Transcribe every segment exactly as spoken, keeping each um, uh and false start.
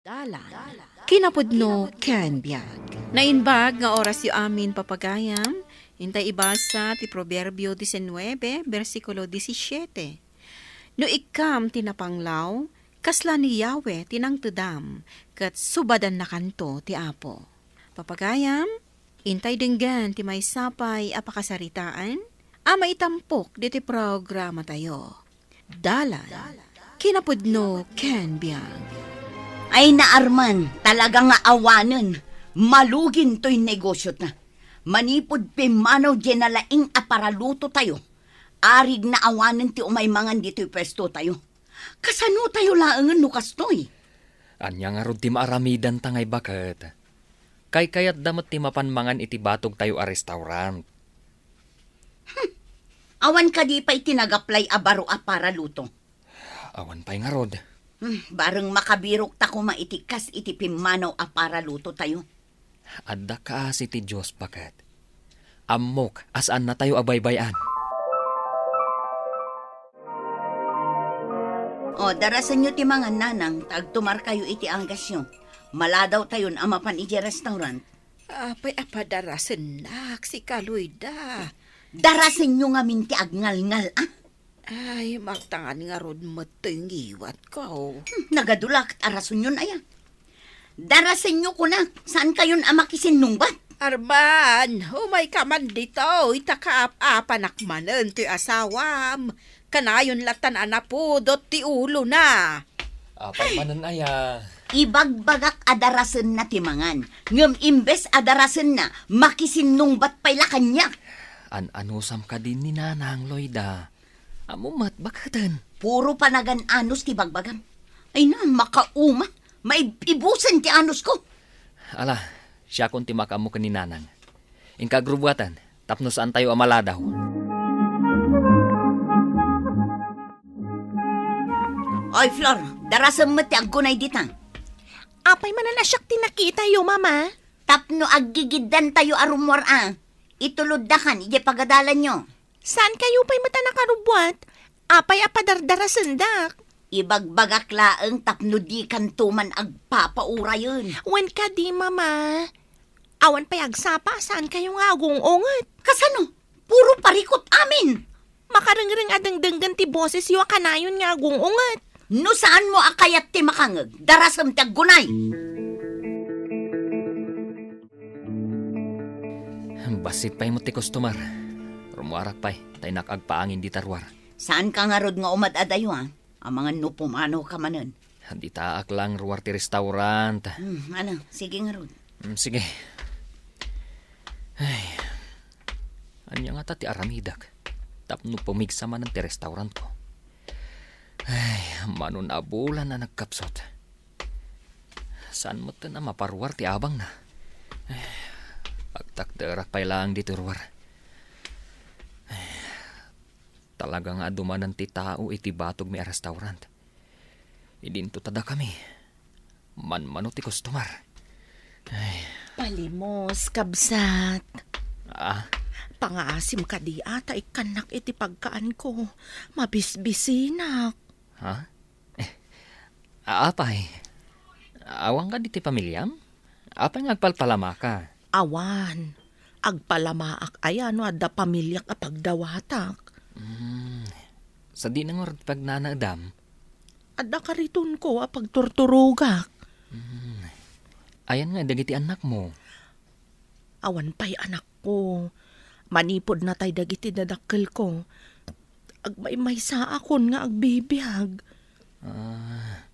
Dalan, kinapudno ken biag. Naimbag nga orasyo amin, papagayam. Intay ibasa ti Proverbio diecinuebe, bersikulo diecisiete. No ikkam ti napanglaw, kasla ni Yahweh ti nangtedam, ket subadannakanto ti Apo. Papagayam, intay denggen ti maysa pay a pakasaritaan a maitampok ditoy programatayo. Dalan, kinapudno ken biag. Ay, naarman, talaga nga awanen, malugin toy negosiota. Manipud pimmanaw diay nalaing a paralutotayo, arig naawanen ti umay mangan ditoy puestotayo. Kasano tayo laengen no kastoy? Ania ngarud ti maaramidanta nga ibaket? Kaykayatda met ti mapan mangan iti batogtayo a restaurant. Hmm. Awan kadi pay ti nagaplay a baro a paraluto? Awan pay ngarud. Hmm, bareng makabirokta koma iti kas iti pimmanaw a paralutotayo. Adda kaasi ti Dios, baket. Ammok a saannatayo a baybay-an. O, darasenyo ti mangan, nanang, ta agtumarkayo iti agasyo. Maladawtayon a mapan idiay restaurant. Apay a padarasennak, sika, Loida? Darasenyo ngamin ti agngalngal, a? Ay, magtangan ngarud met toy ngiwatko. Hmm, nagadulak, arasonyon aya. Darasenyo kunak, saankayon a makisinnungbat? Arman, umayka man ditoy, ta kaap-apanak manen toy asawam. Kanayon latan a napudot ti ulona. Apay manen aya? Ibagbagak a darasenna ti mangan, ngem imbes a darasenna, makisinnungbat pay la kaniak. An-anusam kadi ni Nanang, Loida? Ammom met, baketen. Puro panagan-anus ti bagbagam. Ay na, makauma. Maibusen ti anusko. Ala, siakon ti makaammo ken ni Nanang. Inka agrubbuatan, tapno saantayo a maladaw. Oy, Flor, darasem met ti aggunay dita. Apay manen a siak ti nakitayo, Mama? Tapno aggigiddantayo a rummuar a. Ituloddakan idiay pagadalanyo. Saankayo pay met a nakarubbuat? Apay a padardarasendak? Ibagbagak laeng tapno dikanto man agpapaurayen. Wen kadi, Mama. Awan pay agsapa a saankayo nga agung-unget. Kasano? Puro parikut amin. Makarengreng a dengdenggen ti bosesyo a kanayon nga agung-unget. No saanmo a kayat ti makangeg, darasem ti aggunay. Bassit pay met ti customer. Rummuarak pay, ta innak agpaangin dita ruar. Saanka ngarud nga umad-adayo, a? Amangan no pumanawka manen. Ditaak lang ruar ti restaurant. Hmm, ano? Sige ngarud. Hmm, sige. Ay, ania ngata ti aramidek tapno pumigsa manen ti restaurantko? Ay, mano a bulan a nagkapsut. Saan metten a maparuar ti abangna? Ay, agtakderak pay laeng ditoy ruar. Ay, talaga nga adu manen ti tao iti batogmi a restaurant. Idinto ta dakami. Manmano ti customer. Ay. Palimos, kabsat. Ah? Pangaasim kadi a ta ikkannak iti pagkaanko. Mabisbisinak. Ha? Eh, apay? Awan kadi ti pamiliam? Apay nga agpalpalamaka? Awan. Agpalamaak aya no adda pamiliak a pagdawatak. Hmm. Sadino ngarud ti pagnanaedam? Adda karitonko a pagturturogak. Hmm. Ayan nga dagiti annakmo? Awan pay anakko. Manipud natay dagiti dadakkelko, agmaymaysaakon nga agbibiag. Ah.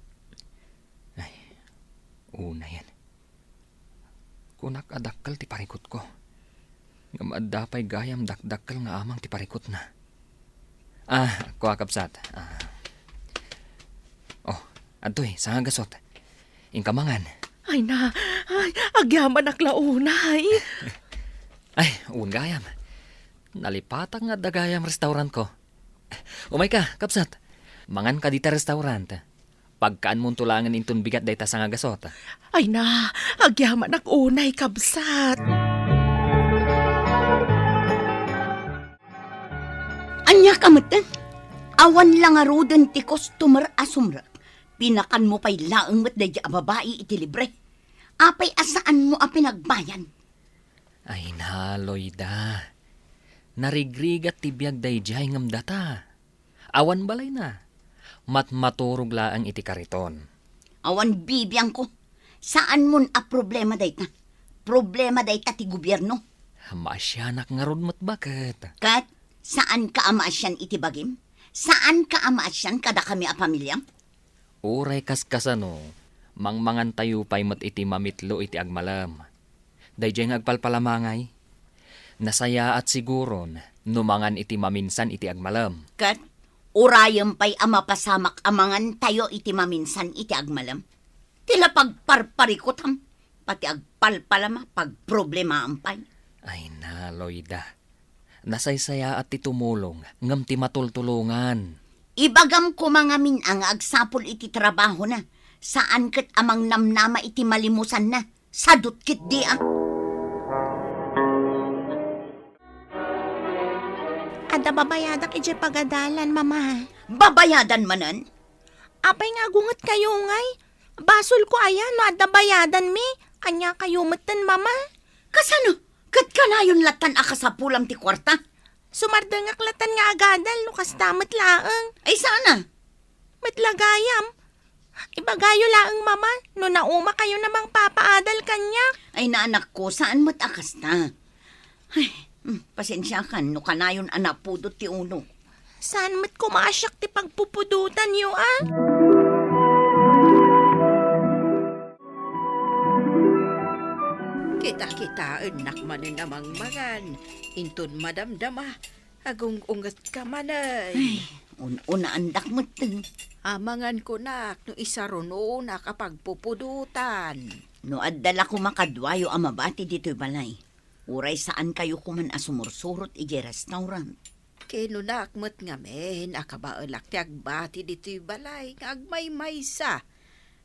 Ay, unayen. Kunak a dakkel ti parikutko. Ngem adda pay gayam dakdakkel nga amang ti parikutna. Ah, kua, kabsat. Ah. Oh, adtoy, sangagasut. Inka mangan. Ay na, ay, agyamanak la unay. Ay, wen gayam. Nalipatak nga adda gayam restaurantko. Umayka, kabsat. Manganka dita restaurant. Pagkaanmonto laengen inton bigat dayta sangagasut. Ay na, agyamanak unay, kabsat. Ania ka met? Awan la ngaruden ti customer a sumrek. Pinakanmo pay laeng met daydiay a babai iti libre. Apay a saanmo a pinagbayad? Ay na, Loida. Narigrigat ti biag daydiay ngem data. Awan balayna. Matmaturog laeng iti kariton. Awan bibiangko. Saanmon a problema dayta. Problema dayta ti gobierno. Maasianak ngarud met baket. Ket saanka a maasian iti bagim? Saanka a maasian kadakami a pamiliam? Uray kaskasano, mangmangantayo pay met iti mamitlo iti agmalem. Daydiay nga agpalpalamangay, nasayaat siguron no mangan iti maminsan iti agmalem. Ket urayem pay a mapasamak a mangantayo iti maminsan iti agmalem. Ti la pagparparikutam, pati agpalpalama, pagproblemaam pay. Ay na, Loida. Nasaysayaat ti tumulong, ngem ti matultulongan. Ibagam koma ngamin a nga agsapul iti trabahona, saan ket a mangnamnama iti malimusanna. Sadut ketdi a. Adda babayadak idiay pagadalan, Mama. Babayadan manen? Apay nga agungetkayo ngay? Basolko aya no adda bayadanmi? Ania kayo metten, Mama? Kasano? Ket kanayon lattan a kasapulam ti kuarta? Sumardengak lattan nga agadal no kasta met laeng. Ay, saan a? Met la gayam. Ibagayo laeng, Mama, no naumakayon a mangpapaadal kaniak. Ay, naanakko, saan met a kasta? Ay, mm, pasensiakan no kanayon a napudot ti unok. Saan met koma a siak ti pagpupudotanyo, a? Kita-kitaennak manen a mangmangan, inton madamdama, agung-ungetka manen. Ay, un-unaandak metten. Amangan kunak no isarunonak a pagpupudotan. No adda la koma kaduayo a mabati ditoy balay, uray saankayo koman a sumursurot idiay restaurant. Kinunak met ngamin a kabaelak ti agbati ditoy balay nga agmaymaysa,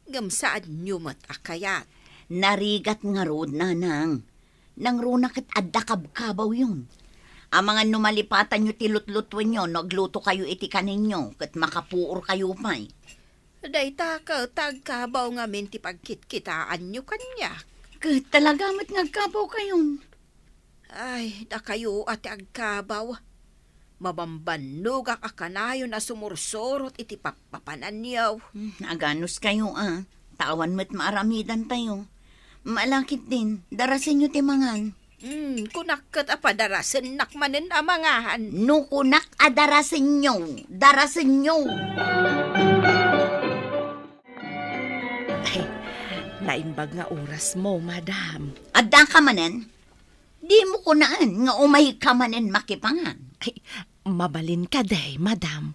ngem saanyo met a kayat. Narigat ngarud, Nanang. Nangruna ket adda kabkabawyon. Amangan no malipatanyo ti lutlutuenyo no aglutokayo iti kaninyo ket makapuorkayo pay. Dayta ket agkabaw ngamin ti pagkitkitaanyo kaniak. Ket talaga met nga agkabawkayon. Ay, dakayo a ti agkabaw. Mabambannogak a kanayon a sumursurot iti pappapananyo. Hmm, aganuskayo a, ta awan met maaramidantayo. Malakit din, darasenyo ti mangan. Hmm, kunak ket a padarasennak manen a mangan. No kunak a darasenyo, darasenyo. Ay, naimbag nga orasmo, madam. Addaka manen? Dimo kunaan nga umayka manen makipangan. Ay, mabalin kadi, madam.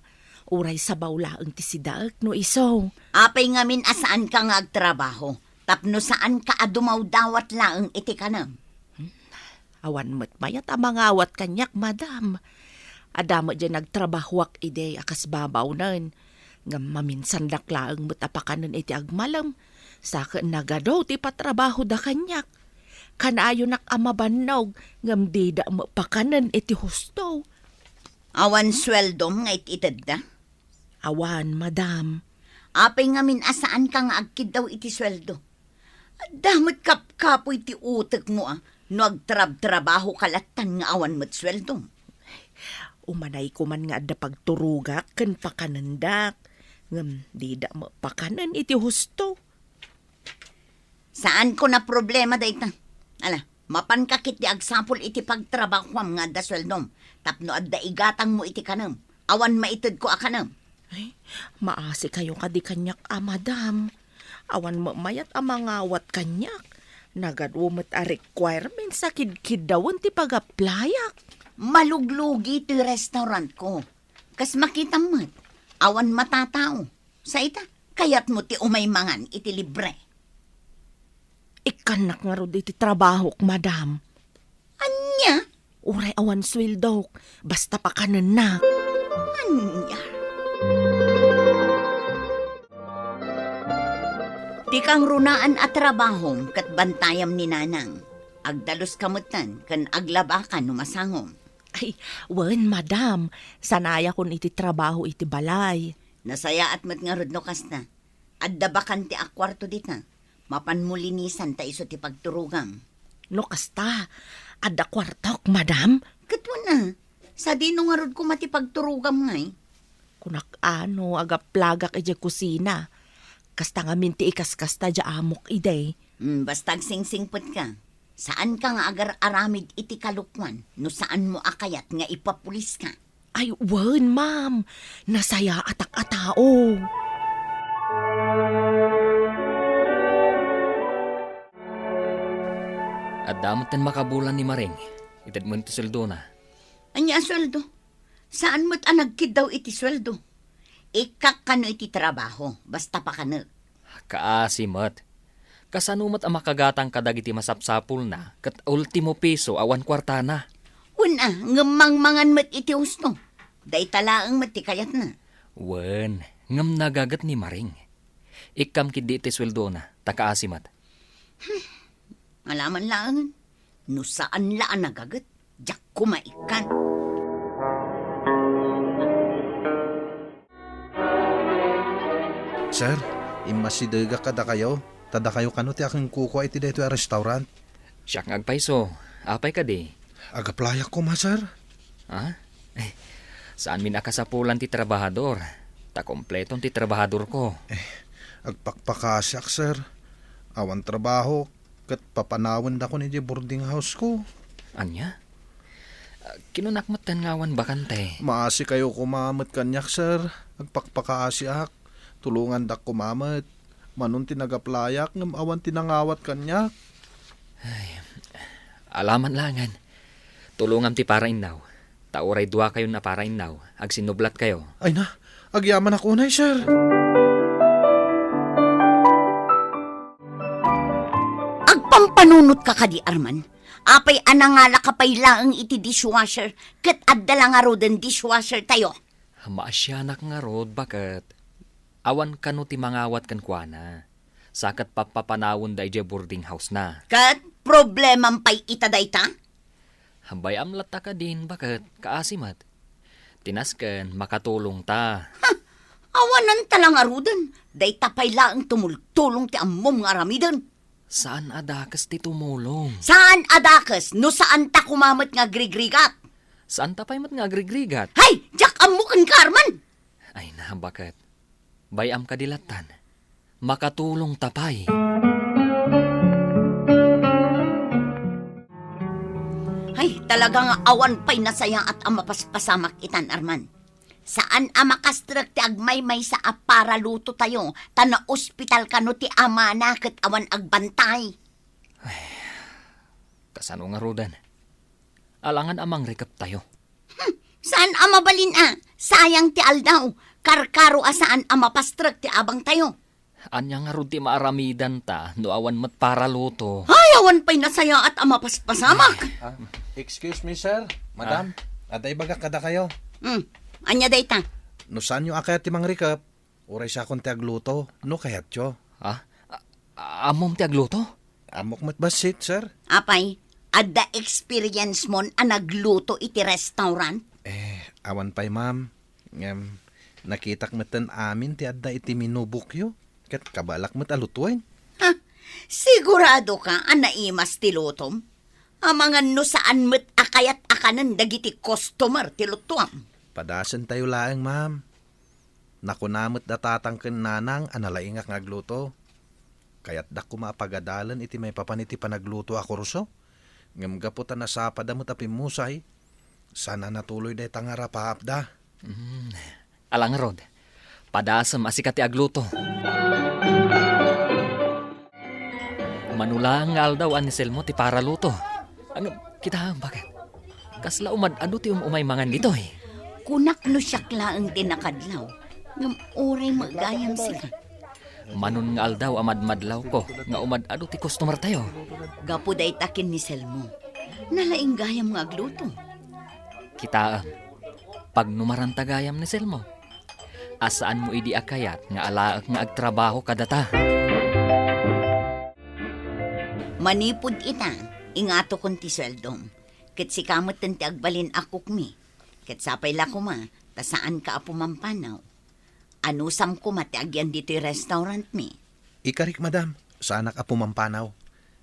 Uray sabaw laeng ti sidaek no isu. Apay ngamin a saanka nga agtrabaho, tapno saanka a dumawdawat laeng iti kanem? Hmm, awan met mayat a mangawat kaniak, madam. Adda met diay nagtrabahoak idi a kas babawnen, ngem maminsandak laeng met a pakanen iti agmalem, sa ket nagadu ti patrabahoda kaniak. Kanayonak a mabannog, ngem dida met pakanen iti husto. Awan sueldom nga it-itedda? Awan, madam. Apay ngamin a saanka nga agkiddaw iti sueldo? Adda met kapkapoy ti utekmo a no agtrabtrabahoka lattan nga awan met sueldom. Umanayko man nga adda pagturogak ken pakanendak, ngem dida met pakanen iti husto. Saanko a problema dayta. Ala, mapanka ketdi agsapul iti pagtrabahoam nga adda sueldom, tapno adda igatangmo iti kanem. Awan maitedko a kanem. Ay, maasikayo kadi kaniak a madam. Awan met mayat a mangawat kaniak. Nagadu met a requirements a kidkiddawen ti pag-applyak. Maluglugi ti restaurantko. Kas makitam met, awan matatao. Sa ita, kayatmo ti umay mangan iti libre. Ikkannak ngarud iti trabahok, madam. Ania? Uray awan sueldok, basta pakanennak. Ania? Ti kangrunaan a trabahom ket bantayam ni Nanang. Agdaluska metten ken aglabaka no masangom. Ay, wen, madam. Sanayakon iti trabaho iti balay. Nasayaat met ngarud no kasta. Adda bakante a kuarto dita. Mapanmo linisan ta isu ti pagturogam. No kasta, adda kuartok, madam? Ket wen a, sadino ngarud koma ti pagturogam ngay? Kunak a no agaplagak idiay kusina. Kasta ngamin ti ikaskasta diay amok idi. Hmm, basta agsingsingpetka. Saanka nga agar-aramid iti kalokuan no saanmo a kayat nga ipapuliska. Ay, wen, ma'am. Nasayaatak a tao. Adda metten makabulan ni Maring. Itedmo ti sueldona. Ania a sueldo? Saan met a nagkiddaw iti sueldo. Ikkak kano iti trabaho, basta pakanek. Kaasi met. Kasano met a makagatang kadagiti masapsapulna ket ultimo piso awan kuartana? Wen a, ngem mangmangan met iti husto. Dayta laeng met ti kayatna. Wen, ngem nagaget ni Maring. Ikkam ketdi iti sueldona, ta kaasi met. Alaman laengen, no saan la a nagaget, diak koma ikkan. Sir, immasidegak kadakayo, ta dakayo kano ti akinkukua iti daytoy a restaurant. Siak nga agpayso, apay kadi? Agaplayak koma, sir. Ha? Eh, saanmin a kasapulan ti trabahador, ta kompleton ti trabahadorko. Eh, agpakpakasiak, sir. Awan trabaho, ket papanawendakon idiay boarding house ko. Ania? Ah, kinunak metten nga awan bakante. Maasikayo koma met kaniak, sir. Agpakpakaasiak. Tulongandak koma met. Manon ti nagaplayak ngem awan ti nangawat kaniak. Ay, alaman laengen. Tulongam ti parainnaw. Ta uray duakayon a parainnaw, agsinnublatkayo. Ay na, agyamanak unay, sir. Agpampanunotka kadi, Arman? Apay a nangalaka pay laeng iti dishwasher ket adda la ngaruden dishwasher tayo? Maasianak ngarud, baket. Awan kano ti mangawat kenkuana. Sa ket pappapanawenda idiay boarding house na. Ket problemam pay ita dayta? Bay-am latta kadin, baket, kaasi met. Ti nasken, makatulongta. Ha! Awanan ta la ngaruden. Dayta pay laeng tumultulong ti ammom nga aramiden. Saan a dakes ti tumulong. Saan a dakes no saanta koma met nga agrigrigat? Saanta pay met nga agrigrigat? Hay! Diak ammo kenka, Arman! Ay na, baket. Bay-am kadi lattan. Makatulongta pay. Hay, talaga nga awan pay nasayaat a mapaspasamak itan, Arman. Saan a makastrek ti agmaymaysa a paraluto tayo, ta naospital kano ti amana ket awan agbantay. Ay, kasano ngaruden? Alangan a mangrikep tayo. Hmm, saan a mabalin a? Sayang ti aldaw. Karkaro a saan a mapastrek ti abang tayo. Ania ngarud ti maaramidanta no awan met paraluto? Ay, awan pay nasayaat a mapaspasamak. Ah, excuse me, sir. Madam, adda ibagak kadakayo. Hmm, ania dayta? No saanyo a kayat ti mangrikep, uray siakon ti agluto, no kayatyo. Ah? A-, ammom ti agluto? Ammok met bassit, sir. Apay, adda experience mon a nagluto iti restaurant? Eh, awan pay, ma'am. Ngem, nakitak metten amin ti adda iti menu bookyo, ket kabaelak met a lutuen. Ha? Siguradoka a naimas ti lutom? Amangan no saan met a kayat a kanen dagiti customer ti lutuam. Padasentayo laeng, ma'am. Nakuna met da tatang ken nanang a nalaingak nga agluto. Kayatdak koma a pagadalen iti maipapan iti panagluto a kurso. Ngem gapu ta nasapada met a pimmusay, saan a natuloy dayta nga rapaapda. Mm. Ala ngarud, padasem a sika ti agluto. Mano laeng nga aldaw a ni Selmo ti paraluto. Ngem, kitaem, baket. Kasla umad-adu ti um-umay mangan ditoy. Kunak no siak laeng ti nakadlaw, ngem uray met gayam sika. Manon nga aldaw a madmadlawko nga umad-adu ti customer tayo. Gapu dayta ken ni Selmo, nalaing gayam nga agluto. Kitaem, pagnumaranta gayam ni Selmo. A saanmo idi a kayat nga alaek nga agtrabaho kadata. Manipud ita, ingatokon ti sueldom, ket sika metten ti agbalin a cook-mi, ket sapay la koma ta saanka a pumampanaw. Anusam koma ti agyan ditoy restaurantmi? Ikarik, madam. Saanak a pumampanaw.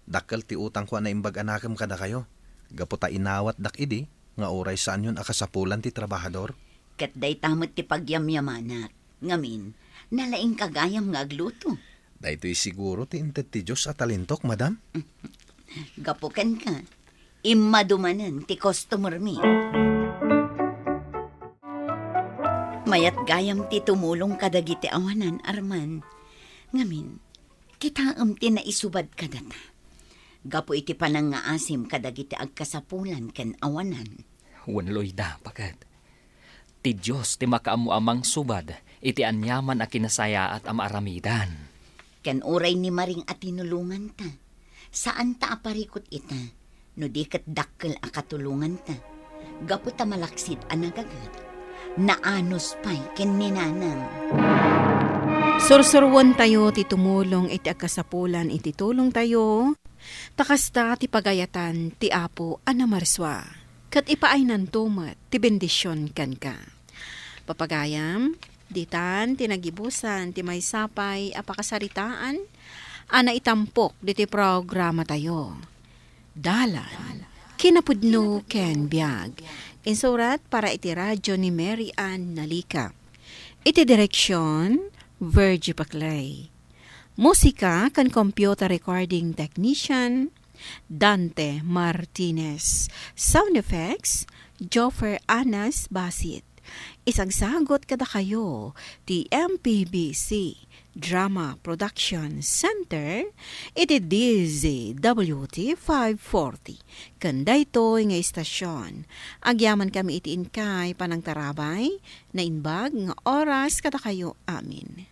Dakkel ti utangko a naimbag a nakem kadakayo. Gapu ta inawatdak idi nga uray saanyon a kasapulan ti trabahador. Ket dayta met ti pagyamyamanak. Ngamin, nalaingka gayam nga agluto. Daytoy siguro ti inted ti Dios a talentok, madam. Gapu kenka, immadu manen ti customermi. Mayat gayam ti tumulong kadagiti awanan, Arman. Ngamin, kitaem ti naisubad kadata. Gapu iti panangngaasim kadagiti agkasapulan ken awanan. Wen, Loida, paket. Ti Dios ti makaammo a mangsubad iti aniaman a kinasayaat a maaramidan. Ken uray ni Maring a tinulonganta, saanta a parikut ita, no di ket dakkel a katulonganta. Gapu ta malaksid a nagagat, naanus pay ken ni Nanang. Sursuruentayo ti tumulong iti agkasapulan iti tulongtayo, ta kasta ti pagayatan ti Apo a Namarsua, ket ipaaynanto met ti bendision kenka. Papagayam, ditan ti nagibusan ti maysa pay a pakasaritaan a naitampok ditoy programatayo. Dalan, kinapudno ken biag. Insurat para iti radyo ni Mary Ann Nalica. Iti direksion, Virgie Paclay. Musika ken computer recording technician, Dante Martinez. Sound effects, Joffer Anas Basit. Isagsagot kadakayo ti M P B C Drama Production Center iti D Z W T five forty. Ken daytoy nga istasyon, agyamankami iti inkay panangtarabay, naimbag nga oras kadakayo amin.